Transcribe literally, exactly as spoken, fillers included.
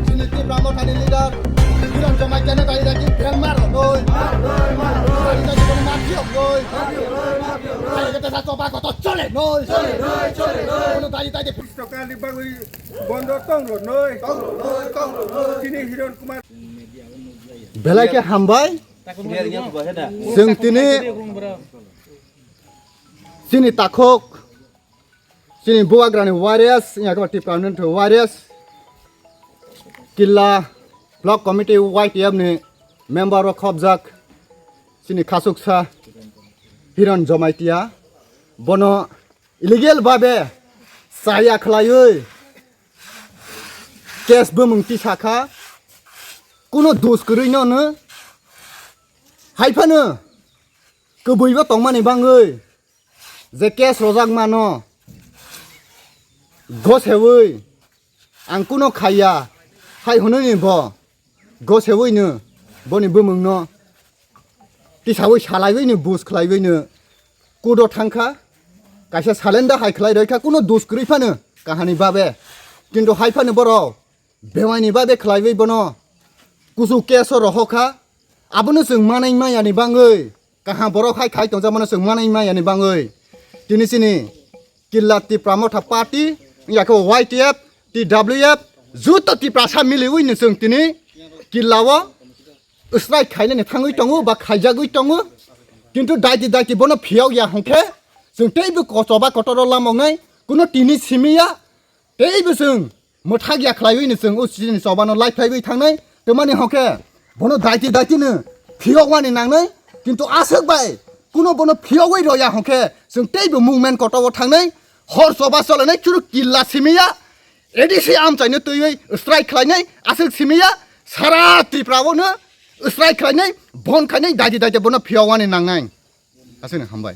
Chini Tipra Mothani leader, Kiran Jamatia no dairi dairi bel mar noi. Dairi dairi kono mafia noi. Dairi dairi sa choba koto chole noi. Kono dairi dairi Tokani bagwi bondo tong rwnoi. Chini Hiron Kumar. Belai khe hambai. Chwng tini chini takhuk, chini Bubagrani warriors, wngya khe Tipra Mothani warriors, Killa Block Committee Y T F ni member rok khobjak, chini khasuksa Hiron Jamatia, bono illegal babe chaya khlaiwi case bumung tisa kha, kuno dos kwrwi no no, hai phano kwbwibo tongmani bangwi je case rojak mano gosewi ang kuno khaiya hai hwnwi ni bo gosewi no boni bumung no tisawi salaiwi no bus khlaiwi no kudo thangkha, kaisa salenda hai khlai roi kha kuno dos kwrwi phano kahani babe, kintu hai phano borok bewaini babe khlaiwi bono kusu case o rohor kha. Abono chwng manai maya ni bangwi, kaham borok hai khai tongjakmano chwng manai maya ni bangwi tini chini Killa Tipra Motha Party, wngya khe Y T F, T W F, juto Tiprasa miliwi no chwng tini Killa o strike khainani thangwi tongo ba khaijagwi tongo. Kintu daiti daiti bono phiyok ya hwnkhe chwng teibo ko-, choba kotor o lamoknai, kuno tini simi ya, teibo chwng mwthak ya khlaiwi no chwng o chini choba no lai khlaiwi thangnai. Twmani hwnkhe bono daiti daiti no phiyok wani nangnai, kintu aswk bai kuno bono phiyogwi rw ya hwnkhe chwng teibo movement kotor o thangnai. Hor choba cholainai chwrwk Killa simi ya, A D C amchaino twiwi strike khlainai, aswk simi ya, sara Tripura o no strike khlainai, bon khainai, daiti daiti bono phiyogwani nangnai. Aswkno hambai.